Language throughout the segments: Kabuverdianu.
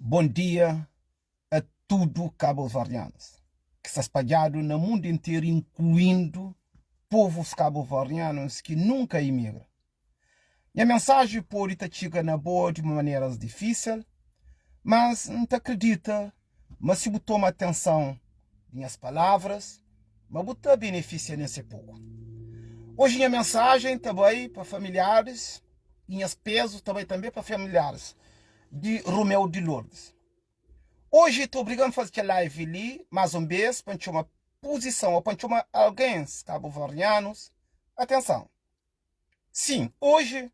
Bon dia a tudu kabuverdianus ki sta spadjadu na mundu interu, inkluindu povus kabuverdianus ki nunka imigra. Nha mensaji pode ta txiga na bo di maneras difísil, mas N ta kridita ma si bu toma atenson di nhas palavras, ma bu ta benefisia nen se poku. Oji nha mensajen ta bai pa familiaris i nhas pezu ta bai tanbe pa familiaris di Romeu di Lourdes. Oji ta obriga-m faze kel live li más un bês pa N txoma puzison ô pa N txoma alguns kabuverdianus atenson. Sin, oji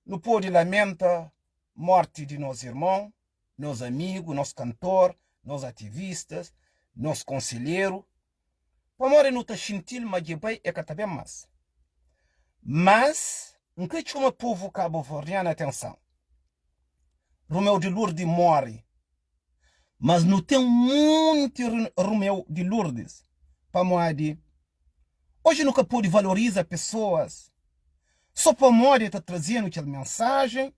nu pode lamenta mórti di nos irmon, nos amigu, nos kantor, nos ativistas, nos konselheru, pamodi nu ta xinti-l ma dja bai e ka ta ben más. Mas, N kre txoma povu kabuverdianu atenson. Romeu di Lurdi móre, mas nu ten munti Romeu di Lurdis, pamodi oji nu ka pode valoriza pesoas so pamodi e ta traze-nu kel mensajen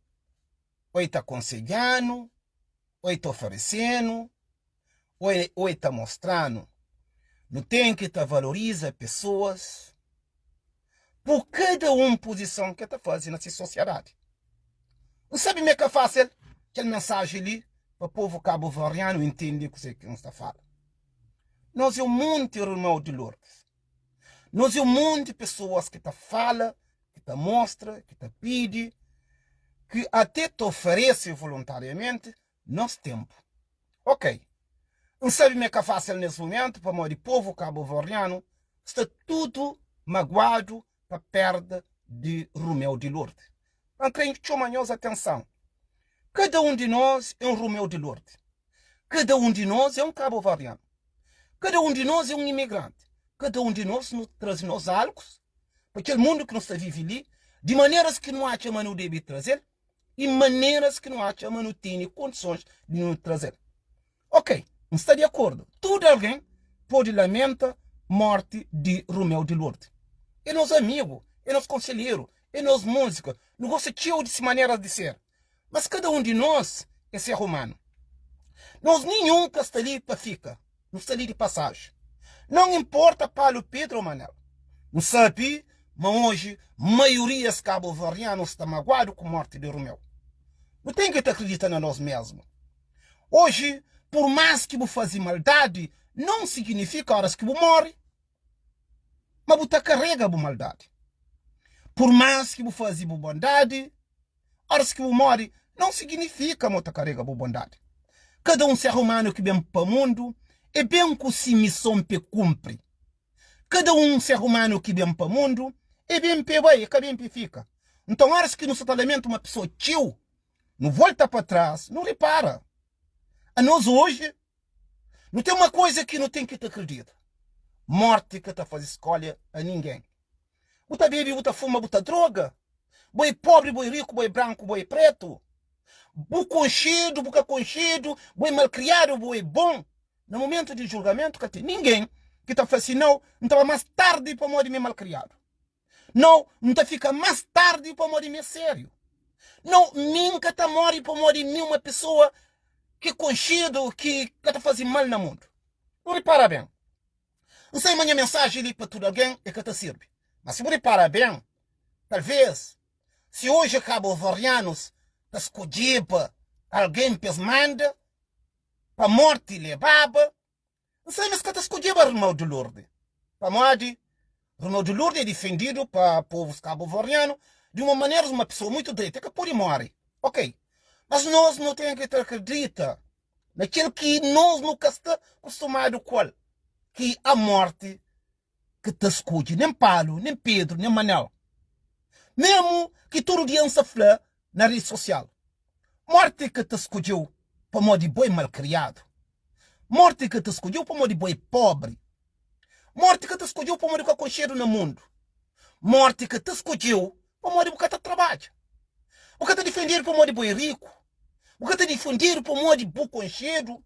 ô e ta konsedja-nu, ô e ta oferese-nu, ô e ta mostra-nu. Nu ten ki ta valoriza pesoas pur kada un puzison ki e ta faze na se sosiadadi. N sabe ma é ka fásil kel mensaji li pa povu kabuverdianu intende kuzê ki N sta fala. Nos é un monti irmau di Lourdes. Nos é un monti pesoas ki ta fala ki ta mostra, ki ta pidi, ki ate ta oferese voluntariamenti nos tenpu. Ok, N sabe ma é ka fásil nes mumentu pamodi povu kabuverdianu sta tudu maguadu pa perda di Rumeu di Lurdi. Ma N kre txoma nhos atenson, kada un di nos é un Rumeu di Lurdi. Kada un di nos é un kabuverdianu. Kada un di nos é un imigranti. Kada un di nos nu traze nos algus pa kel mundu ki nu sta vive li, di maneras ki nu atxa ma nu debe traze-l i maneras ki nu atxa ma nu tene kondisons di nu traze-l. Ok, N sta di akordu, tudu algen pode lamenta mórti di Romeu di Lourdes. É nos amigu, é nos konselheru, é nos múziku, nu gosta txeu di se maneras di ser. Mas kada un di nos é ser umanu. Nos ninhun ka sta li pa fika, nu sta li di pasaji. Non inporta Palu, Pedru ô Manel. Nu sabe ma oji maiorias kabuverdianu sta maguadu ku morti di Rumeu. Nu ten ki ta kridita na nos mesmu. Oji, pur más ki bu faze maldadi, non siginifika oras ki bu more ma bu ta karega bu maldadi. Pur más ki bu faze bu bondadi, Óras ki bu móre, non siginifika ma bu ta karega bu bondadi. Kada un ser umanu ki ben pa mundu é ben ku si mison pa e kunpri. Kada un ser umanu ki ben pa mundu é ben pa e bai, é ka ben pa e fika. Nton, óras ki nu sta ta lamenta uma pesoa txeu, nu volta pa tras, nu ripara. Anos oji, nu ten uma kuza ki nu ten ki ta kridita, mórti ka ta faze skólia a ningen. Bu ta bebe, bu ta fuma, bu ta droga. Bo é pobri, bo é riku, bo é branku, bo é pretu. Bu konxedu, bu ka konxedu, bo é malkriadu, bo é bon. Na mumentu di julgamentu ka ten ningen ki ta fla si, Nau, N ta ba más tardi pamodi mi é malkriadu. Nau, N ta fika más tardi pamodi mi é sériu. Nau, mi N ka ta móre pamodi mi é uma pesoa ki konxedu, ki ka ta faze mal na mundu. Bu ripara ben. N sai ma nha mensaji li pa tudu algen e ka ta sirbi. Ma si bu ripara ben, talvês si oji kabuverdianus ta skodjeba algen pa es manda pa morti lebaba, N sai ma es ka ta skodjeba Romeu di Lurdi. Pamodi Romeu di Lurdi é difendidu pa povus kabuverdianu di uma manera, uma pesoa muitu dretu, e ka pode more. Ok. Mas nos no ten ki ta akredita na kel ki nos nu ka sta kustumadu ku el, ki a morti ka ta skodje nen Palu, nen Pedru, nen Manel. Memu ki tudu dia N sa fla na redi sosial, morti ka ta skodje-u pamodi bo é malkriadu, morti ka ta skodje-u pamodi bo é pobri, morti ka ta skodje-u pamodi bu ka konxedu na mundu, morti ka ta skodje-u pamodi bu ka ta trabadja, bu ka ta difendedu pamodi bo é riku. Bu ka ta difendedu pamodi bu konxedu.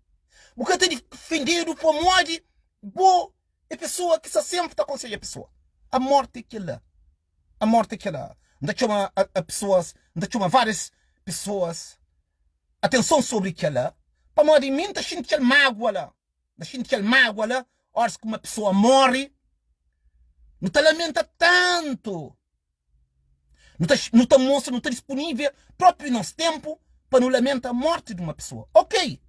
Bu ka ta difendedu pamodi bo é pesoa ki sta senpri ta konsedja pesoa. A morti é kel-la. A morti é kel-la. N ta txoma a pesoas, N ta txoma várias pesoas atenson sobri kel-la. Pamodi mi N ta xinti kel mágua la. N ta xinti kel mágua la óras ki uma pesoa móre. Nu ta lamenta tantu. Nu ta, nu ta mostra, nu ta disponível própi nos ténpu pa nu lamenta mórti di uma pesoa. Ok,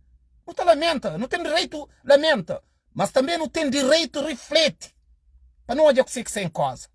nu ta lamenta, nu ten direitu lamenta, mas tanbê nu ten direitu rifleti pa nu odja kuzê ki sta en koza.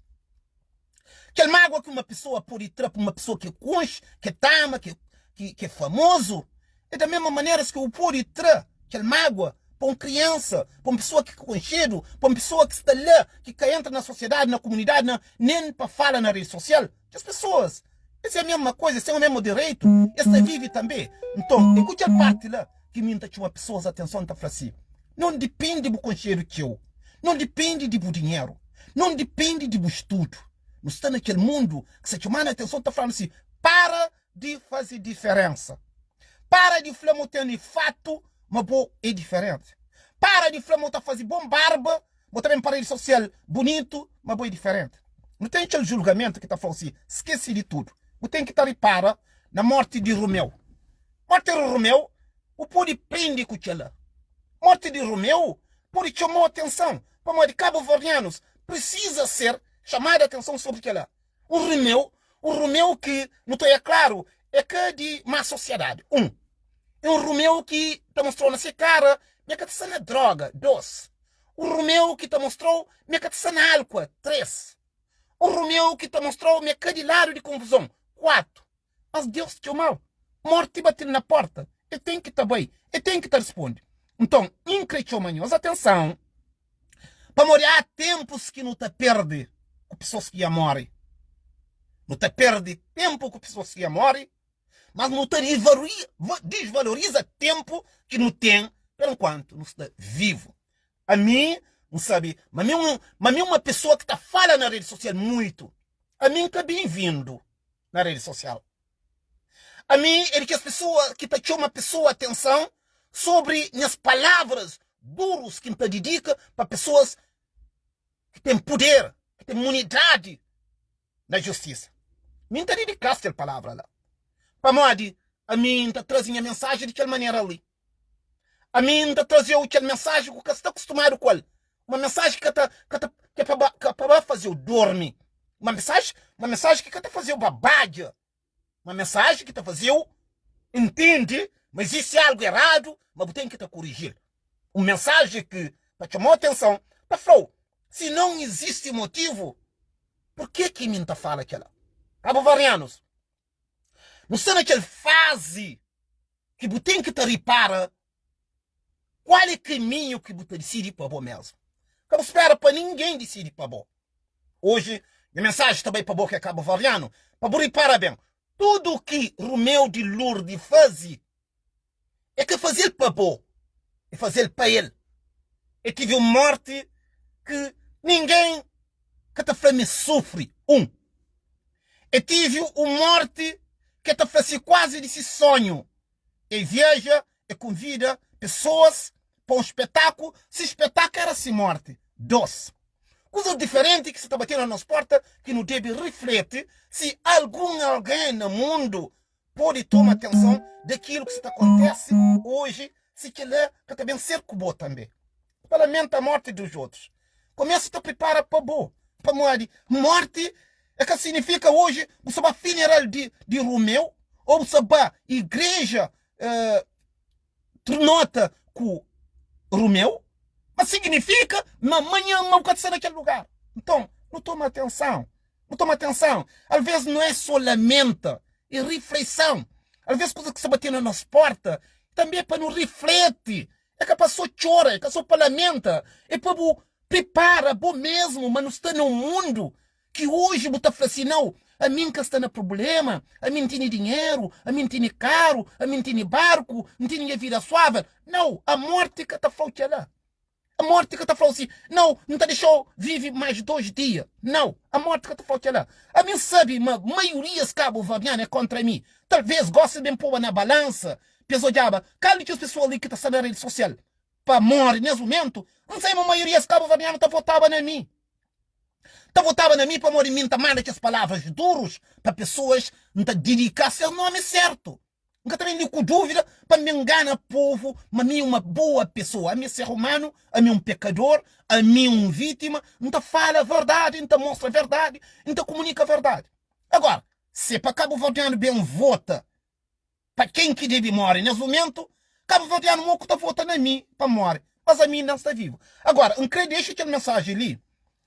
Kel mágua ki uma pesoa pode tra pa uma pesoa ki é konxe, ki ta ama, ki, ki, ki é famozu, é da mesma manera ki bu pode tra kel mágua pa un kriansa, pa un pesoa ki ka konxedu, pa un pesoa ki sta la, ki ka entra na sosiedadi, na komunidadi, na, nen pa fala na redi sosial. Kes pesoas, es é mesma koza, es ten o mesmu direitu, es ta vive tanbe. Nton, é ku kel parti la ki mi N ta txoma pesoas atenson, N ta fla si, Non dipende bu konxedu txeu, non dipende di bu dinheru, non dipende di bu studu. Nu sta na kel mundu ki sta txomanu atenson ta flanu si, para di faze diferensa. Para di fla ma bu tene fatu ma bo é diferenti. Para di fla ma bu ta faze bon barba, bu ta ben pa redi sosial bunitu ma bo é diferenti. Nu ten kel julgamentu ki ta fla-u si, skese di tudu. Bu ten ki ta ripara na morti di Rumeu. Morti di Rumeu Bu pode prende ku kel-la. Morti di Romeu pode txoma-u atenson, pamodi kabuverdianus prisiza ser txamadu atenson sobri kel-la. Un Romeu, un Romeu ki nu ta oia klaru é ka di má sosiadadi, un. É un Romeu ki ta mostra-u na se kara ma e ka ta sta na droga, dos. Un Romeu ki ta mostra-u ma e ka ta sta na álkua, tres. Un Romeu ki ta mostra-u ma e ka di ladu di konfuzon, kuatu. Mas Deus txoma-l. Morti bati-l na porta. El ten ki ta bai. El ten ki ta responde. Nton, N kre txoma nhos atenson, pamodi há tenpus ki nu ta perde ku pesoas ki dja more. Nu ta perde tenpu ku pesoas ki dja more, mas nu ta disvaloriza tenpu ki nu ten perenkuantu nu sta vivu. Ami, N sabe ma mi, ma mi uma pesoa ki ta fala na redi sosial muitu. Ami N ka ben-vindu na redi sosial. Ami é di kes pesoa ki ta txoma pesoa atenson sobri nhas palavras durus ki N ta didika pa pesoas ki ten puder, ki ten munidadi na justisa. Mi N ta didika-s kel palavra la, pamodi ami N ta traze nha mensaji di kel manera li. Ami N ta traze-u kel mensaji ku ka sta kustumadu ku el, uma mensaji ki ka ta, ka ta, ki é pa ba, ka pa ba faze-u durmi, uma mensaji, uma mensaji ki ka ta faze-u babadja, uma mensaji ki ta faze-u intende ma izisti algu eradu, ma bu ten ki ta koriji-l. Un mensaji ki ta txoma-u atenson, ta fla-u, si non izisti motivu, purke ki mi N ta fala kela? Kabuverdianus, nu sta na kel fazi ki bu ten ki ta ripara kual é kaminhu ki bu ta disidi pa bo mesmu. Ka bu spera pa ningen disidi pa bo. Oji, nha mensaji ta bai pa bo ki é kabuverdianu, pa bu ripara ben, tudu ki Rumeu di Lurdi fazi, é ka faze-l pa bo, é faze-l pa el. El tive un morti ki ningen ka ta fla ma el sufri. Un, E tive un morti ke ta fla si kuazi di si sonhu. E viaja, e konvida pesoas pa un spetaku, si spetaku era si morti. 2, Kuzas diferenti ki sa ta bate na nos porta ki nu debe rifleti si algun algen na mundu pode toma atenson di kilu ki sta ta kontese oji, si kila ka ta ben ser ku bo tanbe. Pa lamenta morti di otus, kumesa ta pripara pa bo, pamodi morti e ka signifika oji bu sta ba funeral di di Romeu ou bu sta ba igreja trinota ku Romeu, ma signifika ma manhan ma bu ka ta sta na kel lugar. Nton, nu toma atenson. Nu toma atenson, alvês nu é sô lamenta, é rifleison. Alvês kuzas ki sta bate na nos porta tanbê é pa nu rifleti. É ka pa sô txora, é ka sô pa lamenta, é pa bu pripara bo mesmu ma nu sta na un mundu ki oji bu ta fla si, Nau, ami N ka sta na prubléma, ami N tene dinheru, ami N tene karu, ami N tene barku, N tene nha vida suavel. Nau, a morti ka ta fla-u kel-la. A morti ka ta fla-u si, Nau, N ta dexa-u vive más dos dia. Nau, a morti ka ta fla-u kel-la. Ami N sabe ma maiurias kabuverdianu é kóntra mi. Talvês gósi ben poba na balansa pa es odjaba kal di kes pesoa li ki ta sta na redi sosial pa móre nes mumentu. N sabe ma maiurias kabuverdianu ta votaba na mi. Ta votaba na mi pamodi mi N ta manda kes palavras durus pa pesoas, N ta didika ses nomi sértu. N ka ta ben li ku dúvida pa N ben ngana povu ma mi é uma boa pesoa. Ami é ser umanu, ami é un pekador, ami é un vítima. N ta fala verdadi, N ta mostra verdadi, N ta kumunika verdadi. Agora, se é pa kabuverdianu ben vota pa ken ki debe móre nes mumentu, kabuverdianu moku ta vota na mi pa N móre, mas ami inda N sta vivu. Agora, N kre dexa kel mensajen li,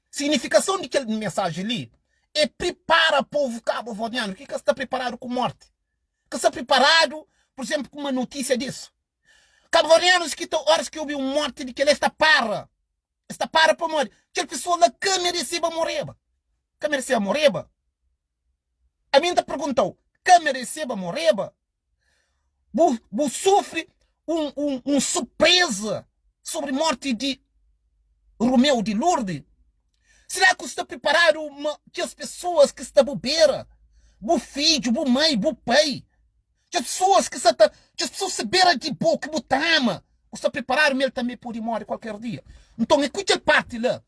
signifikason di kel mensajen li é pripara povu kabuverdianu ki ka sta priparadu ku morti. Ka sta priparadu, pur izénplu, ku uma notísia disu. Kabuverdianus ki ta óras ki obi un mórti di kel-la, es ta para. Es ta para pamodi kel pesoa la ka mereseba moreba. Ka mereseba moreba. Ami N ta pergunta-u, ka mereseba moreba? Bu, bu sufri un, un, un surpreza sobri mórti di Romeu di Lourdes? Será ku sta priparadu ma kes pesoas ki sta bu bera, bu fidju, bu mai, bu pai, kes pesoas ki sta ta, kes pesoas ki sta bera di bo, ki bu ta ama, bu sta priparadu ma el tanbe pode more kualker dia? Nton, é ku kel parti la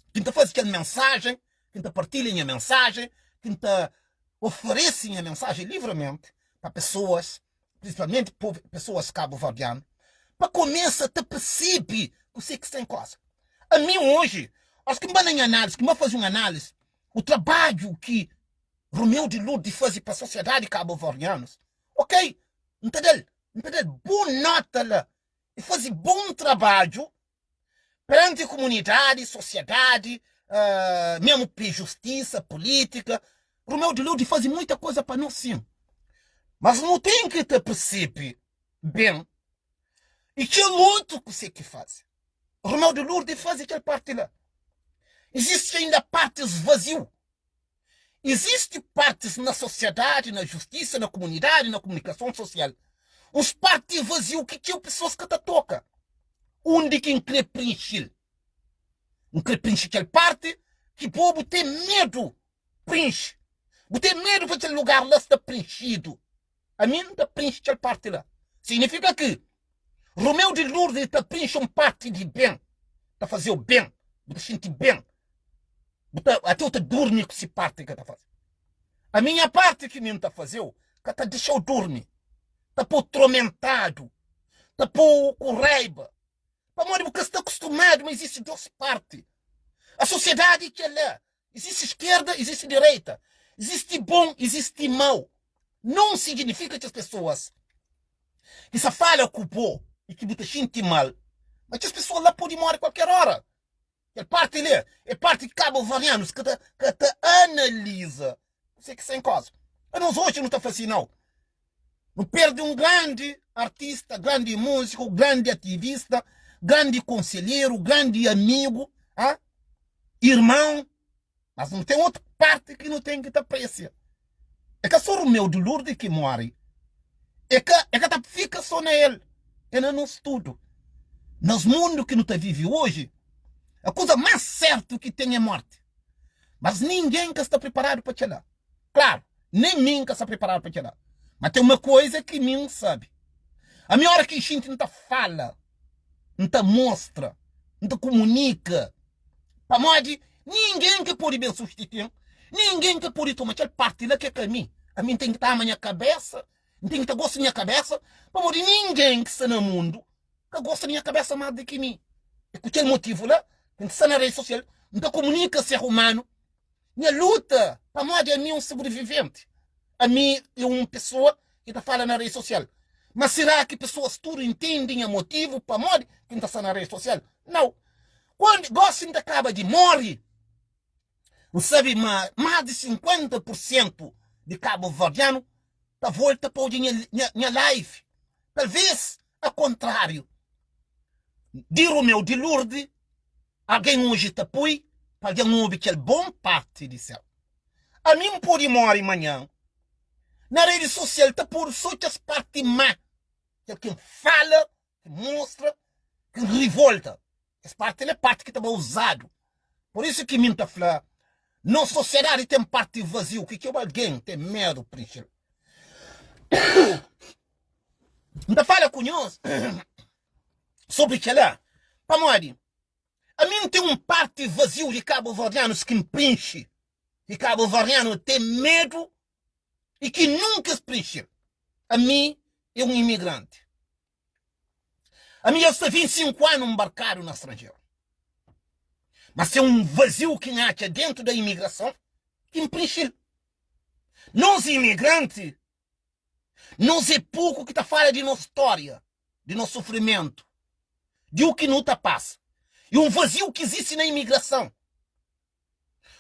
ki N ta faze kel mensajen, ki N ta partilha nha mensajen, ki N ta oferese nha mensajen livrementi pa pesoas prinsipalmenti povu, pesoas kabuverdianu, pa kumesa ta persebe kuse ki sta en koza. Ami oji, óras ki N ba na nha análise, ki N ba faze un análise, o trabadju ki Romeu di Lourdes faze pa sosiadadi kabuverdianus, ok, N ta da-l, N ta da-l bon nota la. E faze bon trabadju Peranti kumunidadi, sosiadadi, mesmu pe justisa, pulítika, Romeu di Lourdes faze muita koza pa nos sin. Mas nu ten ki ta persebe ben i kel otu kuse ki faze. Romeu di Lourdes faze kel parti la. Izisti ainda partis vaziu. Izisti partis na sosiadadi, na justisa, na kumunidadi, na kumunikason sosial, uns parti vaziu ki txeu pesoas ka ta toka. Undi ki N kre prinxi-l? N kre prinxi kel parti ki bo bu ten medu prinxi. Bu ten medu pa kel lugar la sta prinxidu. Ami N ta prinxi kel parti la. Signifika ki Romeu di Lourdes ta prinxi un parti di ben, ta faze-u ben, bu ta xinti ben, bu ta ate u ta durmi ku si parti ki ta faze. Ami nha parti ki mi N ta faze-u ka ta dexa-u durmi, ta pô-u tromentadu, ta pô-u ku raiba, pamodi bu ka sta kustumadu ma izisti dos parti. A sosiedadi é kel-la, Izisti skerda, izisti direita. Izisti bon, izisti mau. Não signifika ki es pesoas ki sa fala ku bo i ki bu ta xinti mal, ma kes pesoas la pode more kualker ora. Kel parti li é parti ki kabuverdianus ka ta ka ta analiza kuse ki sta en koza. Anos oji nu ta fla si, nau, nu perde un grandi artista, grandi músiku, grandi ativista, grandi konselheru, grandi amigu, ha? Irmão, mas nu ten otu parti ki nu ten ki ta apresia. É ka só Romeu de Lourdes ki more. É ka, é ka ta fika só na el, é na nos tudu. Nos mundu ki nu ta vive oji, a kuza más sertu ki ten é morti. Mas ningen ka sta preparadu pa kel-la. Klaru, nen mi N ka sta preparadu pa kel-la. Ma ten uma kuza ki mi N sabe. Ami ora ki N xinti N ta fala. N ta mostra, N ta kumunika, pamodi ningen ka pode ben substitui-m, ningen ka pode toma kel parti la ki é ka mi. Ami N ten ki ta ama nha kabésa, N ten ki ta gosta di nha kabésa, pamodi ningen ki sta na mundu ka gosta di nha kabésa más di ki mi. É ku kel motivu la ki N ta sta na redi sosial, N ta kumunika ser umanu. Nha luta pamodi ami é un sobreviventi, ami é un pesoa ki ta fala na redi sosial. Ma sera ki pesoas tudu intendi nha motivu pamodi ki N ta sta na redi sosial? Nau. Kuandu gosi N ta kaba di mori, N sabe ma mas di 50 pur sentu di kabuverdianu ta volta pa odja nha nha live. Talvês a kontrariu di Romeu di Lourdes. Algen oji ta poi pa algen obi kel bon parti di sel. Ami N pode móre manhan. Na redi sosial ta podu so kes parti má, kel ki N fala, ki N mostra, ki N rivolta. Kes parti la é parti ki ta ba uzadu. Pur isu ki mi N ta fla, nos sosiadadi ten parti vaziu ki txeu algen ten medu prinxi-l. N ta fala ku nhos. Sobri kel-la, pamodi ami N ten un parti vaziu di kabuverdianus ki N prinxi, ki kabuverdianu ten medu i ki nunka es prinxi-l. Ami é un imigranti. Ami dja sta 25 anu nbarkadu na stranjeru. Mas ten un vaziu ki N atxa dentu da imigrason ki N prinxi-l. Nos imigranti, nos é poku ki ta fala di nos stória, di nos sufrimentu, di u ki nu ta pasa. E un vaziu ki izisti na imigrason.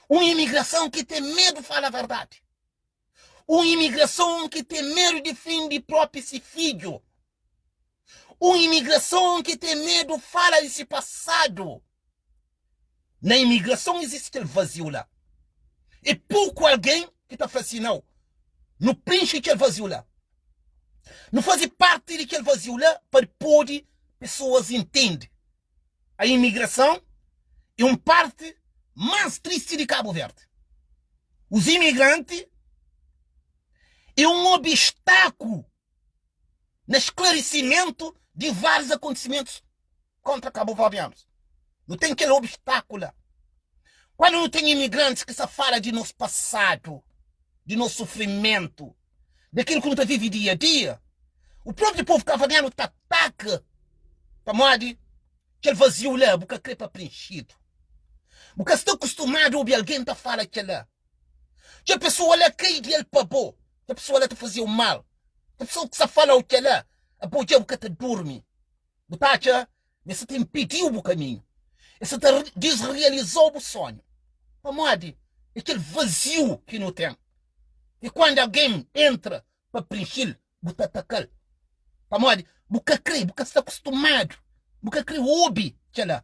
Un imigrason ki ten medu fala verdadi. Un imigrason ki ten medu difindi propi si fidju. Un imigrason ki ten medu fala di si pasadu. Na imigrason izisti kel vaziu la. E poku algen ki ta fla si nau. Nu prinxi kel vaziu la. Nu fazi parti di kel vaziu la pa podi pesoas intende. A imigrason é un parti más tristi di Kabu Verdi. Os imigranti é un obstákulo na sklarisimentu di várius akontisimentus kontra kabuverdianus. Nu ten kel obstákulo la. Kuandu nu ten imigrantis ki sa fala di nos pasadu, di nos sufrimentu, di kel ki nu ta vive dia-dia, o próprio povu kabuverdianu ta ataka pamodi kel vaziu la bu ka kre pa prenxidu. Bu ka sta kustumadu obi algen ta fala kela. Kel pesoa la ka ideal pa bo, kel pesoa la ta fazeu mal, kel pesoa ki sta falau kela, abo dja bu ka ta durmi. Bu ta atxa ma es sa ta inpidiu bu kaminhu, es sa ta disrealizau bu sonhu. Pamodi é kel vaziu ki nu ten ki kandu algen entra pa prinxi-l, bu ta ataka-l. Pamodi bu ka kre, bu ka sta kustumadu, bu ka kre obi kel-la.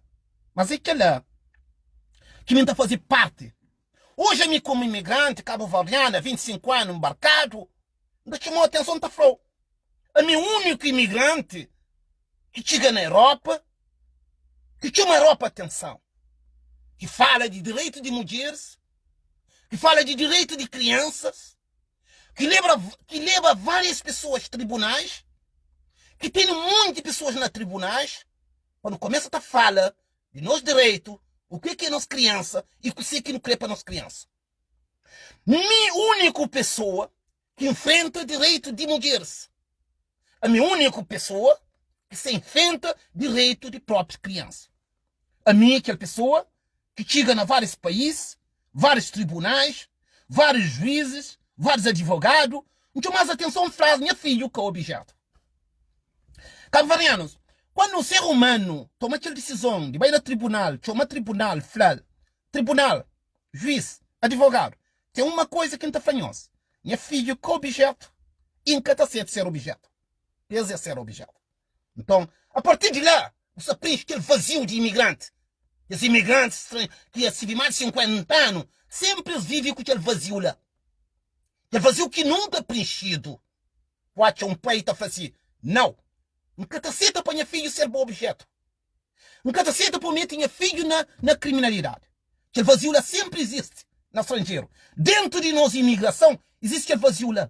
Mas é kel-la ki mi N ta faze parti. Oji ami komu imigranti kabuverdianu, 25 anu nbarkadu, N ta txoma-u atenson, N ta fla-u, Ami é úniku imigranti ki txiga na Europa ki txoma Europa atenson, ki fala di direitu di mudjeris, ki fala di direitu di kriansas, ki leba, ki leba várias pesoas tribunais, ki tene monti pesoas na tribunais, pa nu kumesa ta fala di nos direitu, u ke ki é nos kriansa i kuse ki nu kre pa nos kriansa. Mi úniku pesoa ki nfrenta direitu di mudjeris. Ami úniku pesoa ki sta nfrenta direitu di própi kriansa. Ami é kel pesoa ki txiga na várius país, várius tribunais, várius juízis, várius advogadu. N txoma-s atenson, N fla-s, Nha fidju ka obijétu. Kabuverdianus, kuandu un ser umanu toma kel disizon di bai na tribunal, txoma tribunal, fla-l, Tribunal, juiz, advogadu, ten uma koiza ki N ta fla nhos, nha fidju ka obijétu i N ka ta seta ser obijétu. Es é ser obijétu. Nton, a partir di la, bu sta prinxi kel vaziu di imigranti. Kes imigrantis ki es vive más di 50 anu, sénpri es vive ku kel vaziu la. Kel vaziu ki nunka prinxidu. Bu atxa un pai ta fla si, Nau, N ka ta seta pa nha fidju ser bu obijétu. N ka ta seta pa bu mete nha fidju na na kriminalidadi. Kel vaziu la senpri izisti na stranjeru. Dentu di nos imigrason izisti kel vaziu la.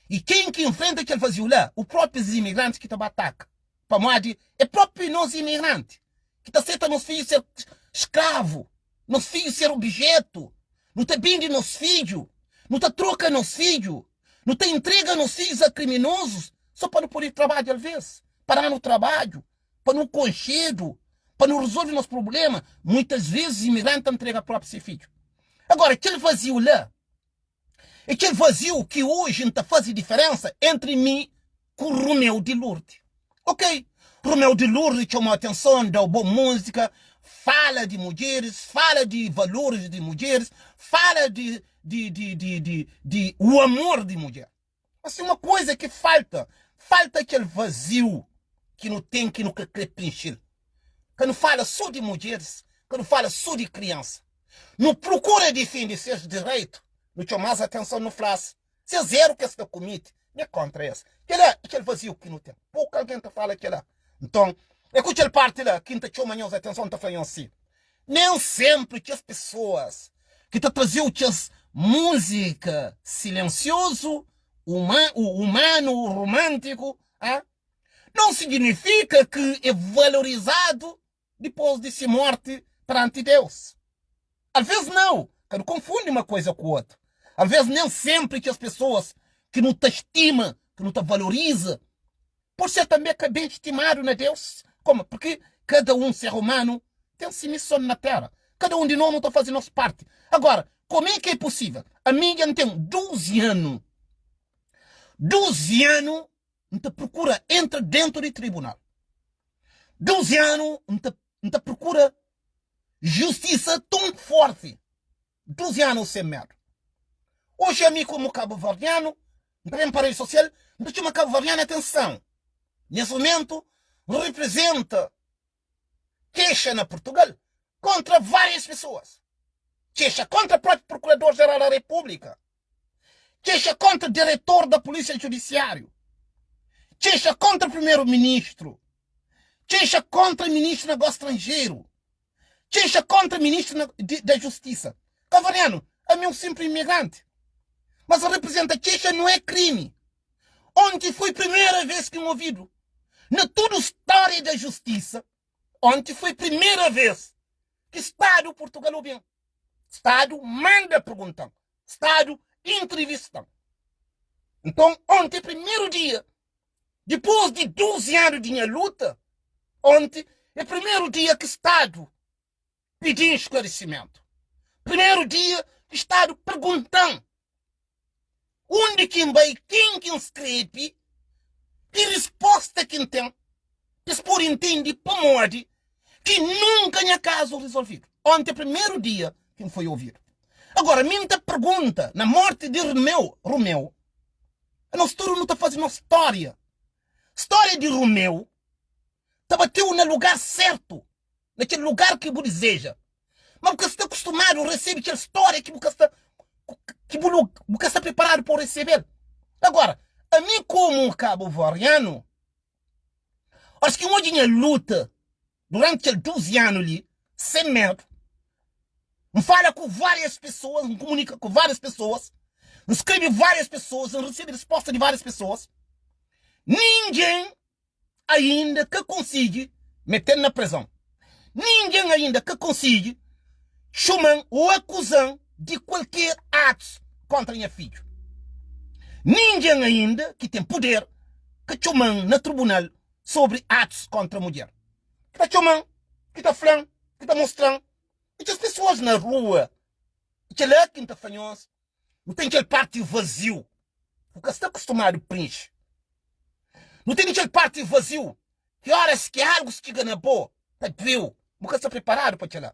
I ken ki nfrenta kel vaziu la? U proprius imigrantis ki ta ba ataka. Pamodi e propriu nos imigranti ki ta seta nos fidju ser skravu, nos fidju ser obijetu. Nu ta bende nos fidju, nu ta troka nos fidju, nu ta intrega nos fidjus a kriminozus so pa nu pode trabadja alvês, pa da-nu trabadju. Pa nu konxedu, pa nu rezolve nos prubléma, muitas vezes imigranti ta ntrega própi se fidju. Agora, kel vaziu la, é kel vaziu ki oji N ta faze diferénsa entri mi ku Rumeu di Lurdi. Ok, Rumeu di Lurdi txoma atenson, da-u bon múzika, fala di mudjeris, fala di valoris di mudjeris, fala di di di di di di u amor di mudjer. Mas tem uma coisa ki falta, falta kel vaziu ki nu tem ki nu ka kre prinxil. Ka nu fala so di mudjeris, ka nu fala so di kriansa. Nu prokura difende ses direitu, nu txoma-s atenson, nu fla-s ses eru ki es ta kumiti, mi é kontra es. Kela é kel vaziu ki nu tem. Poku algen ta fala kela. Nton, é ku kel parti la ki N ta txoma nhos atenson, N ta fla nhos si, Nen senpri kes pesoas ki ta traze-u kes múzika silensiozu, umanu, romántiku, non siginifika ki é valorizadu dipôs di se mórti peranti Deus. Alvês nau, ka nu konfundi uma koiza ku otu. Alvês nen senpri kes pesoas ki nu ta stima. ki nu ta valoriza, pode ser tanbe ka ben stimadu na Deus. Komu? Purki kada un ser umanu ten si mison na tera. Kada un di nos nu ta faze nos parti. Agora, kome ki é pusível? Ami dja N ten 12 anu, 12 anu N ta prokura entra dentu di tribunal. 12 anu N ta N ta prokura justisa ton forti. 12 anu sen medu. Oji ami komu kabuverdianu N ta ben pa redi sosial N ta txoma kabuverdianu atenson. Nes mumentu N reprezenta kexa na Portugal kontra varias pesoas. Kexa kontra propi Prokurador Jeral da Repúblika. Kexa kontra diretor da Polísia Judisiáriu. Kexa kontra primeru-ministru. Kexa kontra ministru di Negósiu Stranjeru. Kexa kontra ministru da Justisa. Cavariano, ami é un simples imigranti. Mas representa kexa nu é krimi. Onti foi primera vez ki N ovidu na tudu stória da justisa, onti foi primera vez ki Stadu Portugal obi-m. Stadu manda pergunta-m, Stadu intrivista-m. Nton, onti é primeru dia, dipôs di 12 anu di nha luta, onti é primeru dia ki Stadu pidi-m sklarisimentu. Primeru dia ki Stadu pergunta-m undi ki N bai, ken ki N skrebe, ki risposta ki N ten, pa es pode ntende pamodi ki nunka nha kazu rizolvidu. Onti é primeru dia ki N foi ovidu. Agora, mi N ta pergunta, na morti di Romeu, Romeu, anos tudu nu ta faze nos stória. Stória di Romeu ta bateu na lugar sertu, na kel lugar ki bu dizeja. Ma bu ka sta kustumadu resebe kel stória ki bu ka sta ki bu bu ka sta preparadu pa resebel. Agora, ami komu kabu-verdianu, óras ki N odja nha luta duranti kel 12 anu li, sen medu, N fala ku várias pesoas, N kumunika ku várias pesoas, N skrebe várias pesoas, N resebe resposta di várias pesoas, ningen ainda ka konsigi mete-m na prezon. Ningen ainda ka konsigi txoma-m ô akuza-m di kualker atus kóntra nha fidju. Ningen ainda ki ten puder ka txoma-m na tribunal sobri atus kóntra mudjer. Ki ta txoma-m, ki ta fla-m, ki ta mostra-m i kes pesoas na rua. I kel-la ki N ta fla nhos, Nu ten kel parti vaziu ku ka sta kustumadu prinxi. Nu tene kel parti vaziu ki óras ki algu txiga na bo ta dueu, bu ka sta priparadu pa kel-la.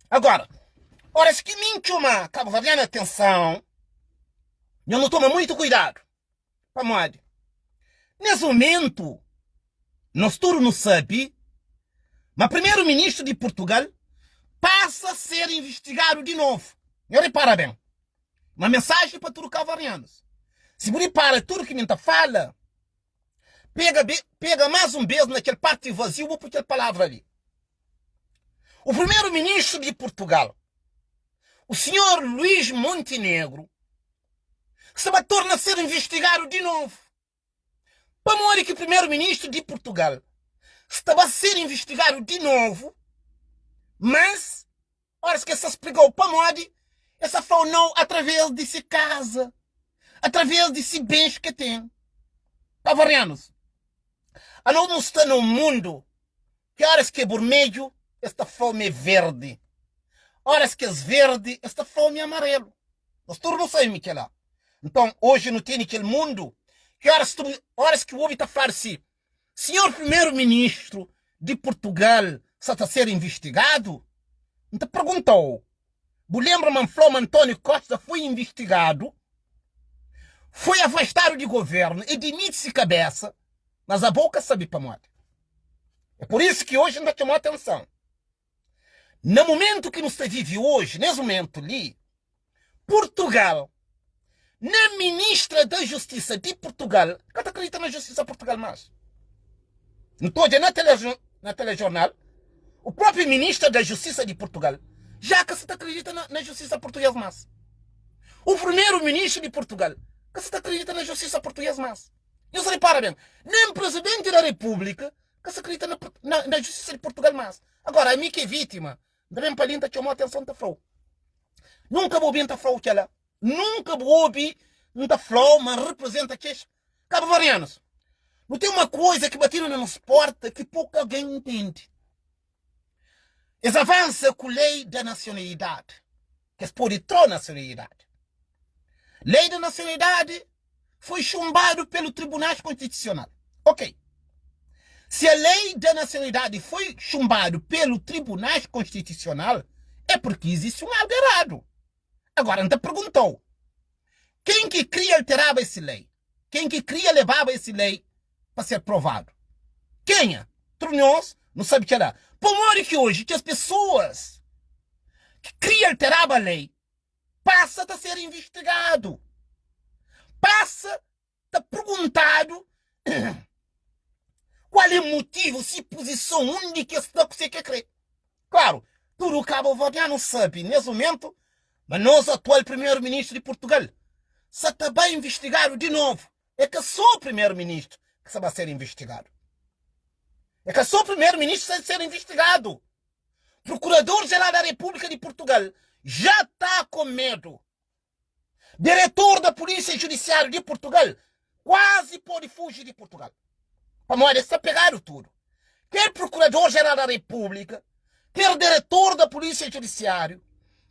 Agora, óras ki mi N txoma kabuverdianu atenson, nhos nu toma muitu kuidadu. Pamodi? Nes mumentu, nos tudu nu sabe ma primeru-ministru di Purtugal pasa ser investigadu di novu. Nho ripara ben, ma mensaji pa tudu kabuverdianus. Si bu ripara tudu ki mi ta fala, pega pega mas un bes na kel parti vaziu bu pui kel palavra li. O primeru-ministru di Purtugal, o sinhor Luís Montenegro, sta ba torna ser investigadu di novu. Pamodi ki primeru-ministru di Purtugal sta ba ser investigadu di novu, mas oras ki es sta splikau pamodi, es sta flau nau atraves di si kaza, atraves di si bens ki ten. Kavarianus, anos nu sta na un mundu ki oras ki é burmedju es ta flau ma é verdi, oras ki es verdi es ta flau ma é amarelu. Nos tudu nu sabe mi kela. Nton, oji nu tene kel mundu ki oras ki oras ki obi ta fladu si sinhor primeru ministru di Purtugal sa ta ser investigadu, N ta perguntau, bu lenbra ma N flau ma António Costa foi investigadu, foi afastadu di governu e dimiti si kabesa, mas abo ka sabe pamodi. É pur isu ki oji N ta txomau atenson. Na mumentu ki nu sta vive oji, nes mumentu li, Purtugal, na ministra da Justisa di Purtugal ka ta kridita na justisa Purtugal mas. Nu ta odja na na telejornal, o propi ministra da Justisa di Purtugal ja ka sa ta kridita na, na justisa português mas. O primeiro ministro di Purtugal ka sa ta kridita na justisa português mas. Nhos repara ben, nem presidente da República ka sa kridita na, na, na justisa di Purtugal mas. Agora, ami ki é vítima, N ta ben pa li, N ta txoma atenson, N ta fla-u. Nunka bu obi N ta fla-u kel-la. Nunka bu obi. N ta fla-u ma N reprezenta kes Kabuverdianus. Nu ten uma koza ki batinu na nos porta ki poku algen ntende. Es avansa ku lei da nasionalidadi, ki es pode tra nasionalidadi. Lei da nasionalidadi foi xumbadu pelu Tribunais Konstitusional. Ok. Si a lei da nasionalidadi foi xumbadu pelu Tribunais Konstitusional, é purki izisti un algu eradu. Agora, N ta pergunta-u, ken ki kria alteraba esi lei? Ken ki kria lebaba esi lei pa ser provadu? Kenha? Tudu nos nu sabe kela. Pamodi ki oji kes pesoas ki kria alteraba lei pasa ta ser investigadu? Pasa ta perguntadu kual é motivu, si puzison, undi ki es sta, kuse ki e kre. Klaru, tudu kabuverdianu sabe nes mumentu ma nos atual primeru-ministru di Purtugal sa ta ba investigadu di novu. É ka so primeru-ministru ki sa ba ser investigadu. É ka so primeru-ministru ki sa ser investigadu. Prokurador-Jeral da Repúblika di Purtugal ja ta ku medu Diretor da Polícia Judiciário di Portugal kuazi pode fuji di Portugal, pamodi es sta pegadu tudu. Ker Procurador-Geral da República, ker Diretor da Polícia Judiciário,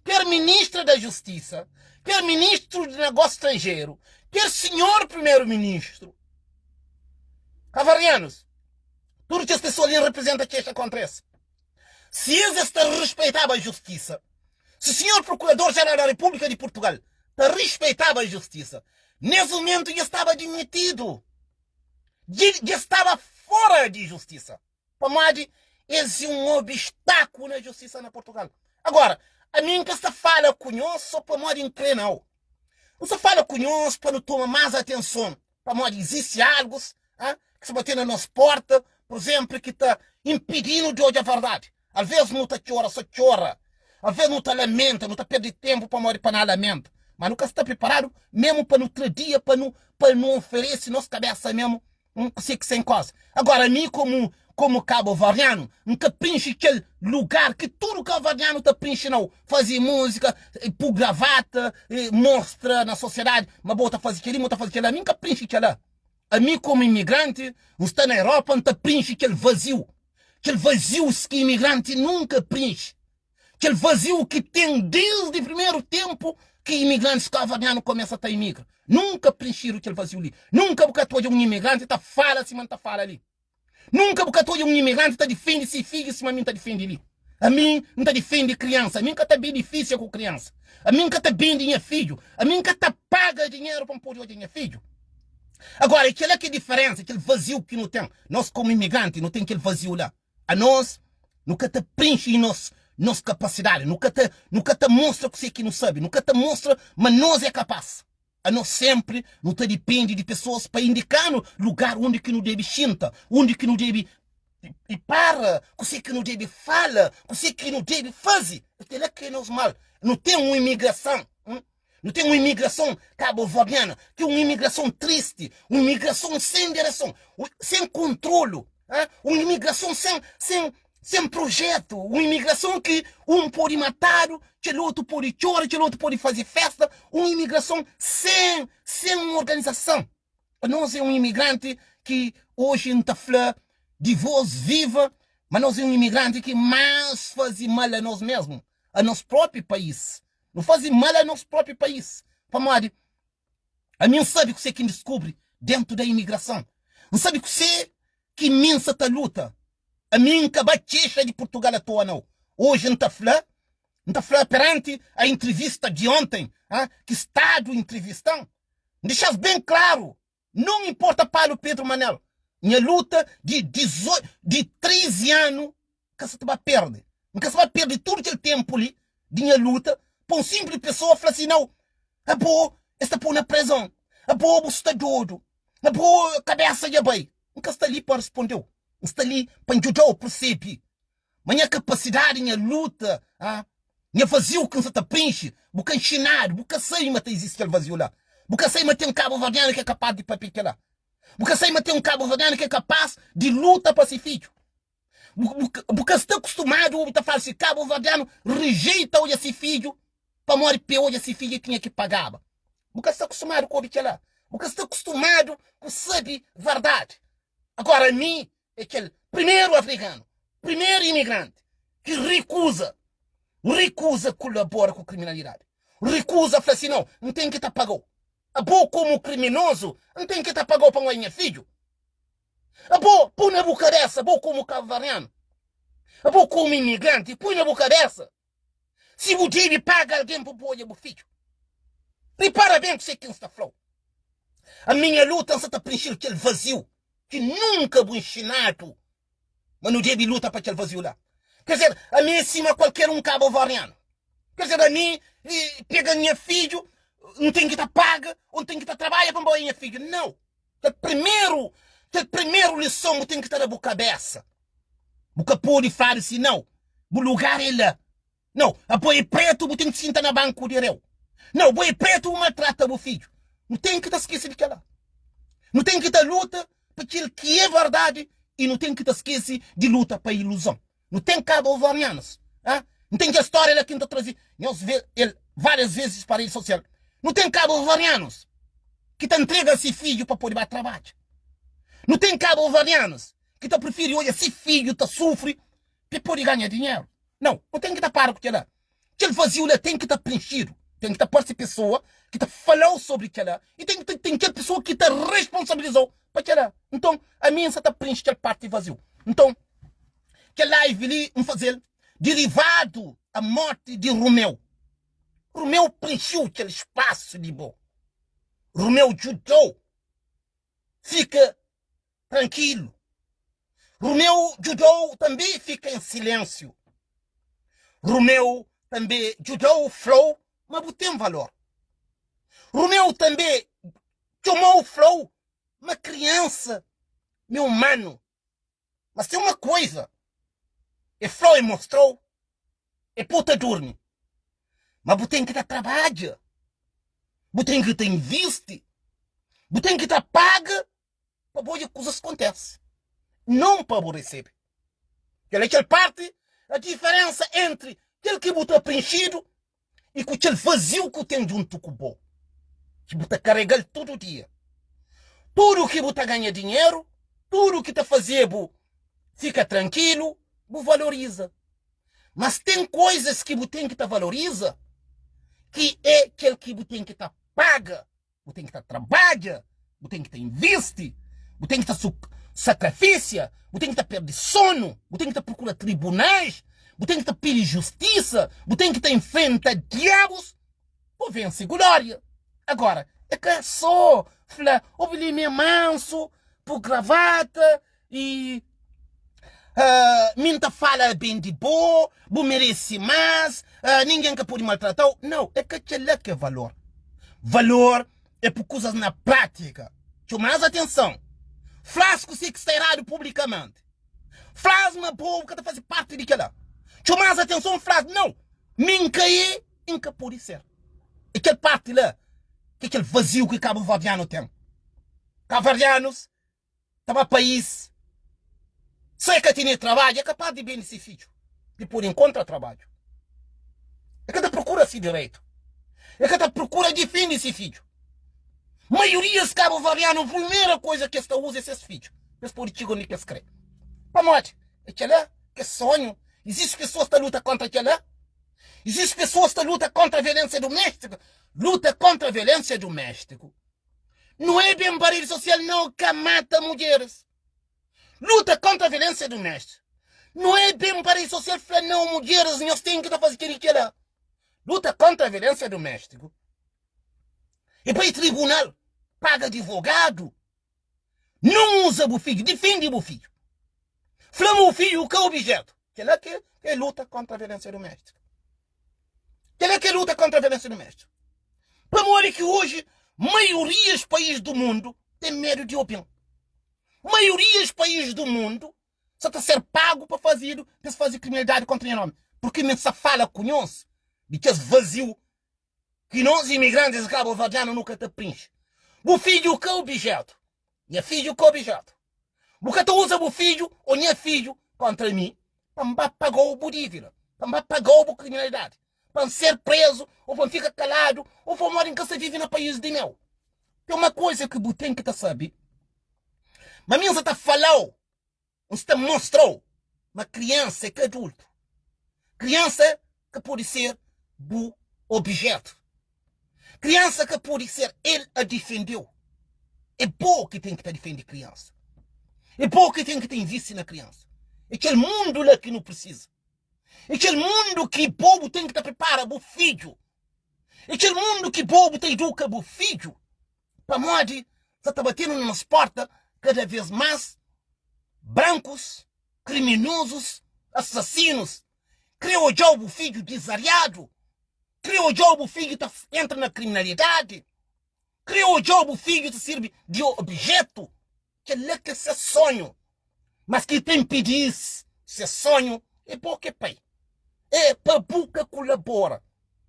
ker Ministra da Justiça, ker Ministro di Negócio Estrangeiro, ker Senhor Primeiro-Ministro. Cavarianos, tudu kes pessoa li representa kexa kontra es. Si es es ta respeitaba justisa, si Sinhor Procurador-Geral da República di Portugal ta respeitaba justisa, nes mumentu dja staba dimitidu, dja staba fora di justisa, pamodi es e un obstáculo na justisa na Portugal. Agora, ami N ka sta fala ku nhos so pamodi N kre nau. N sta fala ku nhos pa nu toma mas atenson Pamodi izisti algus ki sta bate na nos porta, pur izénplu, ki ta inpidi-nu di odja verdadi. Alvês nu ta txora so txora, alvês nu ta lamenta, nu ta perde ténpu pamodi pa na lamenta. Má nu ka sta priparadu mésmu pa nu tra dia pa nu pa nu oferese nos kabésa mésmu un kuzê ki sen koza. Agora mi komu komu kabuverdianu N ka prinxi kel lugar ki tudu kabuverdianu ta prinxi nau, faze múzika, pu gravata, mostra na sosiedadi ma bo ta faze kel-li, bo ta faze kel-la. Mi N ka prinxi kel-la. Ami komu imigranti N sta na Europa N ta prinxi kel vaziu, kel vaziu ki imigranti nunka prinxi. Kel vaziu ki ten desdi primeru tenpu ki imigrantis kabuverdianu kumesa ta imigra. Nunka prinxidu kel vaziu li. Nunka bu ka ta odja un imigranti ta fala sima N ta fala li. Nunka bu ka ta odja un imigranti ta difende si fidju sima mi N ta difende li. Ami N ta difende kriansa. Ami N ka ta benefisia ku kriansa. Ami N ka ta bende nha fidju. Ami N ka ta paga dinheru pa N pode odja nha fidju. Agora, é kel-la ki é diferensa, kel vaziu ki nu ten. Nos komu imigranti, nu ten kel vaziu la. Anos nu ka ta prinxi nos nos kapasidadi, nu ka ta nu ka ta mostra kusé ki nu sabe, nu ka ta mostra ma nos é kapás. Anos senpri nu ta dipende di pesoas pa indika-nu lugar undi ki nu debe xinta, undi ki nu debe para, kusé ki nu debe fala, kusé ki nu debe faze. Kel-la ki é nos mal. Nu ten un imigrason. Nu ten un imigrason kabuverdiana ki é un imigrason tristi, un imigrason sen direson, sen kontrolu, un imigrason sen, sen, sen projetu, un imigrason ki un pode matadu, kel otu pode txora, kel otu pode faze festa, un imigrason sen, sen un organizason. Nos é un imigranti ki oji N ta fla di vos viva ma nos é un imigranti ki más faze mal a nos mesmu, a nos propi país. Nu faze mal a nos propi país. Pamodi ami N sabe kuse ki N diskubri dentu da imigrason. N sabe kuse ki mi N sa ta luta. Ami N ka ba kexa di Purtugal atoa nau. Oji N ta fla, N ta fla peranti a intrivista di onten, ki stadu intrivista-m, N dexa-s ben klaru Non inporta Palu Pedru Manel, nha luta di di 13 anu ka sa ta ba perde. N ka sa ba perde tudu kel tenpu li di nha luta pa un sinpli pesoa fla si nau, abo es ta pô na prezon, abo bu sta dodu, abo kabesa dja bai. N ka sta li pa N responde-u, N sta li pa N djuda-u persebe Ma nha kapasidadi, nha luta, ah, nha vaziu ki N sa ta prinxi, bu ka nxinadu, bu ka sabe ma ta izisti kel vaziu la. Bu ka sabe ma ten kabuverdianu ki é kapás di papia kel-la. Bu ka sabe ma ten un kabuverdianu ki é kapás di luta pa se fidju. Bu, bu, bu ka sta kustumadu obi ta fala si kabuverdianu rejeita odja se fidju pamodi pa e odja se fidju e tinha ki pagaba. Bu ka sta kustumadu ku obi kel-la. Bu ka sta kustumadu ku sabe verdadi. Agora mi é kel primeru afrikanu, primeru imigranti ki rikuza, rikuza kulabora ku kriminalidadi. Rikuza fla si, nau, N ten ki ta paga-u. Abo komu kriminozu, N ten ki ta paga-u pa N oi nha fidju. Abo, pui na bu kabesa, abo komu kabuverdianu, abo komu imigranti, pui na bu kabesa si bu dibi paga algen pa bu odja bu fidju. Ripara ben kuse ki N sta fla-u. Ami nha luta, N sta ta prinxil kel vaziu ki nunka bu nxinadu ma nu debe luta pa kel vaziu la. Ker dizer, ami é sima kualker un kabuverdianu. Ker dizer, ami pega nha fidju, N ten ki ta paga ô N ten ki ta trabadja pa N bai odja nha fidju. Nau! Kel primeru, kel primeru lison bu ten ki ta da bu kabesa. Bu ka pode fladu si nau, bu lugar é la. Nau, abo é pretu bu ten ki sinta na banku di reu. Nau, bo é pretu bu maltrata bu fidju. Nu ten ki ta skese di kela. Nu ten ki ta luta pa kel ki é verdadi i nu ten ki ta skese di luta pa iluzon. Nu ten kabuverdianus, ah? Nu ten kel stória la ki N ta traze nhos ve el várias vezes pa redi sosial. Nu ten kabuverdianus ki ta ntrega se fidju pa pode ba trabadja. Nu ten kabuverdianus ki ta prifiri odja se fidju ta sufri pa e pode ganha dinheru. Nau, nu ten ki ta para ku kela. Kel vaziu la ten ki ta prenxidu. Ten ki ta parse pesoa ki ta fala-u sobri kela i ten ki ten kel pesoa ki ta responsabiliza-u pa kela. Nton, ami N sa ta prenxi kel parti vaziu. Nton, kel live li N faze-l derivadu a morti di Romeu. Romeu prenxiu kel spasu di bo. Romeu djuda-u fika trankilu. Rumeu djudou tanbê fika en silénsiu. Rumeu tanbê djudou fla-u ma bu ten valor. Rumeu tanbê txoma-u fla-u ma kriansa ma é umanu. Mas ten uma koiza, e fla-u e mostra-u, e pô-u ta durmi, ma bu ten ki ta trabadja, bu ten ki ta invisti, bu ten ki ta paga pa bo odja kuzas kontese, non pa bo resebe. Kel é kel parti, a diferensa entri kel ki bu ta prenxidu i ku kel vaziu ku ten djuntu ku bo, ki bu ta karegal tudu dia. Tudu ki bu ta ganha dinheru, tudu ki ta faze-bu fika trankilu, bu valoriza. Mas ten koizas ki bu ten ki ta valoriza, ki é kel ki bu ten ki ta paga. Bu ten ki ta trabadja, bu ten ki ta invisti, bu ten ki ta sakrafisia, bu ten ki ta perde sonu, bu ten ki ta prokura tribunais, bu ten ki ta pidi justisa, bu ten ki ta infrenta diabus pa vense glória. Agora, é ka sô fla, obi li mi é mansu, pô gravata i mi N ta fala ben di bo, bu merese más, ningen ka pode maltrata-u. Nau, é ka kel-la ki é valor. Valor é poi kuzas na prátika. Txeu más atenson. Fla-s kuzê ki sta eradu publikamenti. Fla-s ma bo bu ka ta faze párti di kel-la. Txeu más atenson, fla-s, Nau, mi N ka é i N ka pode ser. É kel párti la ki é kel vaziu ki kabuverdianu ten. Kabuverdianus ta ba país so e ka tene trabadju e kapas di bende si fidju pa e pode enkontra trabadju e ka ta prokura si direitu e ka ta prokura difende si fidju maiorias kabuverdianu primera koiza ki es ta uza é ses fidju pa es pode txiga undi ki es kre pamodi é kela ki é sonhu izisti pesoas ta luta kontra kela izisti pesoas ta luta kontra violensia dumestiku luta kontra violensia dumestiku Não é bem pa rede social não ka mata mudjeres. Luta kontra violência doméstica. Não é bem pa rede social fla não mudjeres nhos tem ki ta faze kel i kela. Luta kontra violência doméstica e bai tribunal paga advogado. Não usa bu fidju, difende bu fidju. Fla ma bu fidju ka objeto. Kela ke é luta kontra violência doméstica. Kel-la ki é luta kontra violénsia doméstiku. Pamodi ki oji maiorias país du mundu ten medu di obi-m? Maiorias país du mundu sa ta ser pagu pa fazedu pa es faze kriminalidadi kontra nha nomi. Purki mi sa fala ku nhos di kes vaziu ki nos imigrantis kabuverdianu nu ka ta prinxi. Bu fidju ka obijetu. Nha fidju ka obijetu. Bu ka ta uza bu fidju ô nha fidju kontra mi pa N ba paga-u bu dívida, pa N ba paga-u bu kriminalidadi. Pa N ser prezu ô pa N fika kaladu ô pamodi N ka sta vive na país di meu. Ten uma koza ki bu ten ki ta sabe, ma mi N sa ta fala-u, N sta mostra-u ma kriansa é ka adultu. Kriansa ka pode ser bu obijétu. Kriansa ka pode ser el a difende-u. É bo ki ten ki ta difende kriansa. É bo ki ten ki ta invisti na kriansa. É kel mundu la ki nu prisiza. É kel mundu ki bo bu ten ki ta pripara bu fidju. É kel mundu ki bo bu ta iduka bu fidju. Pamodi sa ta batenu na nos porta kada vez más brankus, kriminozus, asasinus. Kre odjau bu fidju dizariadu, kre odjau bu fidju ta entra na kriminalidadi, kre odjau bu fidju ta sirbi di objetu. Kel-la ki é ses sonhu. Mas ki ta inpidi-s ses sonhu é bo ki é pai. É pa bu ka kulabora,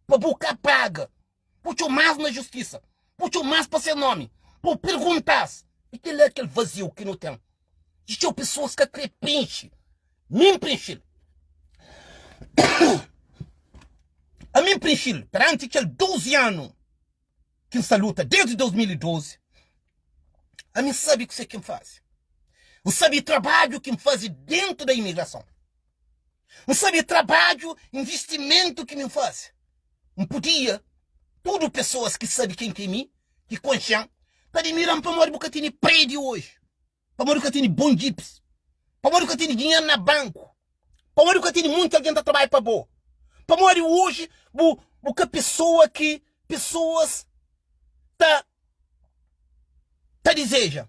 pa bu ka paga, bu txoma-s na justisa, bu txoma-s pa ses nomi, bu pergunta-s. E kel-la é kel vaziu ki nu ten. Di txeu pesoas ka kre prinxi. Mi N prinxi-l. Ami N prinxi-l peranti kel 12 anu. ki N sta luta desdi 2012, ami N sabe kuse ki N faze. N sabe trabadju ki N faze dentu da imigrason. N sabe trabadju, investimentu ki mi N faze. N podia, tudu pesoas ki sabe ken ki é mi, ki konxe-m, ta dimira-m pamodi bu ka tene prédiu oji. Pamodi bu ka tene bon djips? Pamodi bu ka tene dinheru na banku? Pamodi bu ka tene monti algen ta trabadja pa bo? Pamodi oji bu bu ka pesoa ki pesoas ta ta dizeja?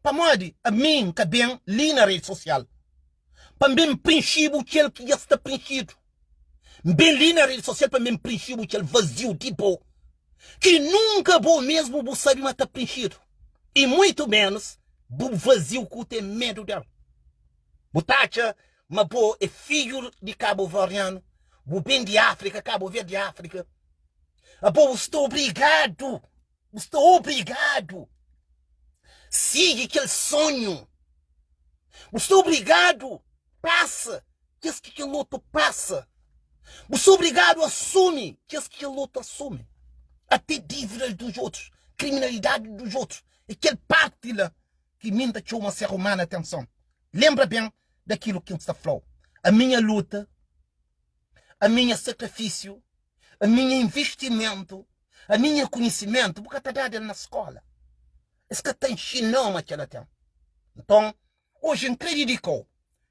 Pamodi ami N ka ben li na redi sosial pa N ben prinxi-bu kel ki dja sta prinxidu. N ben li na redi sosial pa N ben prinxi-bu kel vaziu di bo ki nunka bo mesmu bu sabe ma ta prinxidu i muitu menus bu vaziu ku ten medu del. Bu ta atxa ma bo é fidju di kabuverdianu, bu ben di Afrika, Kabu Verdi Afrika, abo bu sta obrigadu, bu sta obrigadu sigi kel sonhu, bu sta obrigadu pasa kes ki kel otu pasa. Bu sta obrigadu asumi kes ki kel otu asumi. Até dívidas dos otus, kriminalidadi dos otus. É kel parti la ki mi N ta txoma ser umanu atenson. Lenbra ben dakilu ki N sta fla-u. A minha luta, a minha sakrifisiu, a minha investimentu, a minha konhisimentu, bu ka ta dadu el na skola. Es ka ta nxina-u ma kel-la ten. Nton, Oji N krê didika-u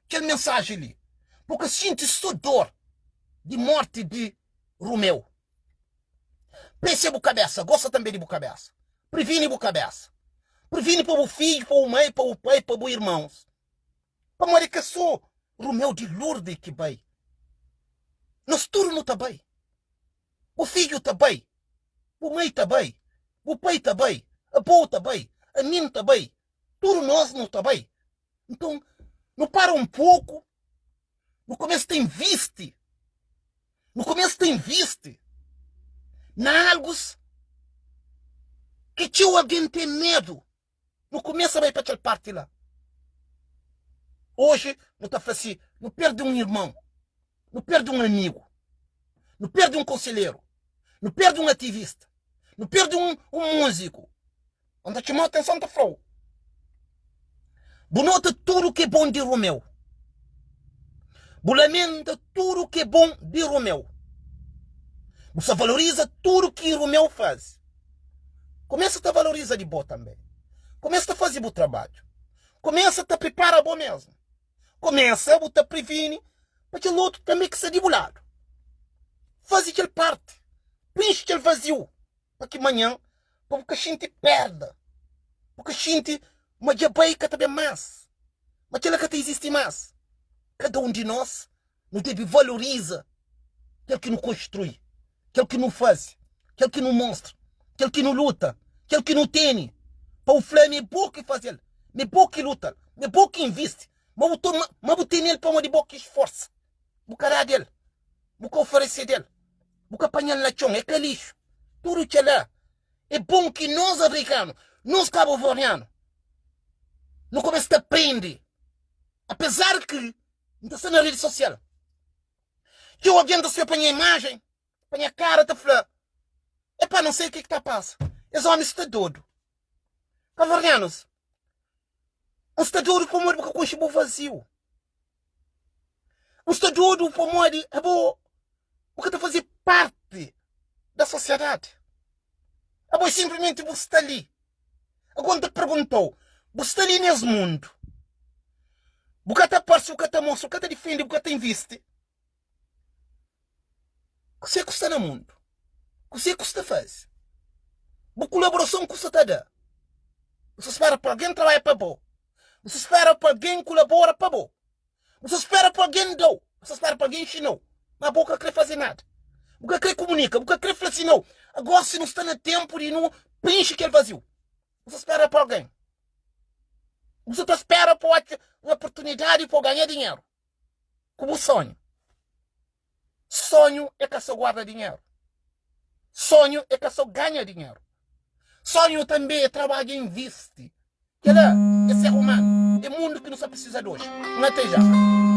kel mensajen li pa bu ka xinti sô dor di mórti di Rumeu. Presia bu kabésa, gosta tanbê di bu kabésa. Privini bu kabésa. Privini pa bu fidju, pa bu mai, pa bu pai, pa bu irmons. Pamodi é ka sô Rumeu di Lurdi ki bai. Nos tudu nu ta bai. Bu fidju ta bai, bu mai ta bai, bu pai ta bai, abo ta bai, ami N ta bai. Tudu nos nu ta bai. Nton, nu para un poku, nu kumesa ta invisti, nu kumesa ta invisti na algus ki txeu algen ten medu. Nu kumesa bai pa kel parti la. Oji nu ta fla si, nu perde un irmon, nu perde un amigu, nu perde un konselheru, nu perde un ativista, nu perde un múziku. N ta txoma-u atenson, N ta fla-u, Bu nota tudu ki é bon di Romeu. Bu lamenta tudu ki é bon di Romeu. Bu sta valoriza tudu ki Romeu faze. Kumesa ta valoriza di bo tanbê. Kumesa ta faze bu trabadju. Kumesa ta pripara bo mésmu. Kumesa bu ta privini pa kel otu tanbê ki sta di bu ladu. Faze kel parti. Prinxi kel vaziu. Pa ki manhan pa bu ka xinti perda, bu ka xinti ma dja bai ka ta ben más, ma kel-la ka ta izisti más. Kada un di nos nu debe valoriza kel ki nu konstrui, kel ki nu faze, kel ki nu mostra, kel ki nu luta, kel ki nu tene. Pa bu fla ma é bo ki faze-l, ma é bo ki luta-l, ma é bo ki invisti, ma bu toma, ma bu tene-l pamodi bo ki sforsa. Bu ka da del, bu ka oferese del. Bu ka panha-l na txon, é ka lixu. Tudu kel-la é bon ki nos afrikanu, nos kabuverdianu, nu kumesa ta prende. Apezar ki N ta sta na redi sosial, txeu algen ta spia pa nha imajen. pa nha kara ta fla, Epá, não sei o que que ta pasa. Es omi sta dodu. Kabuverdianus, N sta dodu pamodi bu ka konxe bu vaziu. N sta dodu pamodi abo bu ka ta faze parti da sosiadadi. Abo é sinplimenti bu sta li. Agora N ta pergunta-u, bu sta li nes mundu, bu ka ta parse, bu ka ta mostra, bu ka ta difende, bu ka ta invisti. Kuzê ku sta na mundu? Kuzê ku sta faze? Bu kulaborason ku sta ta da? Bu sta spera pa algen trabadja pa bo? Bu sta spera pa algen kulabora pa bo? Bu sta spera pa algen da-u? Bu sta spera pa algen inxina-u? Ma bo ka kre faze nada. Bu ka kre kumunika, bu ka kre fla si nau. Gosi nu sta na tenpu di nu prinxi kel vaziu. Bu sta spera pa algen. Bu sta ta spera pa odja un oportunidadi pa bu ganha dinheru. Ku bu sonhu. Sonhu é ka so guarda dinheru. Sonhu é ka so ganha dinheru. Sonhu tanbê é trabadja invisti. Kela é ser umanu. É mundu ki nu sta prisiza di oji. N ate já.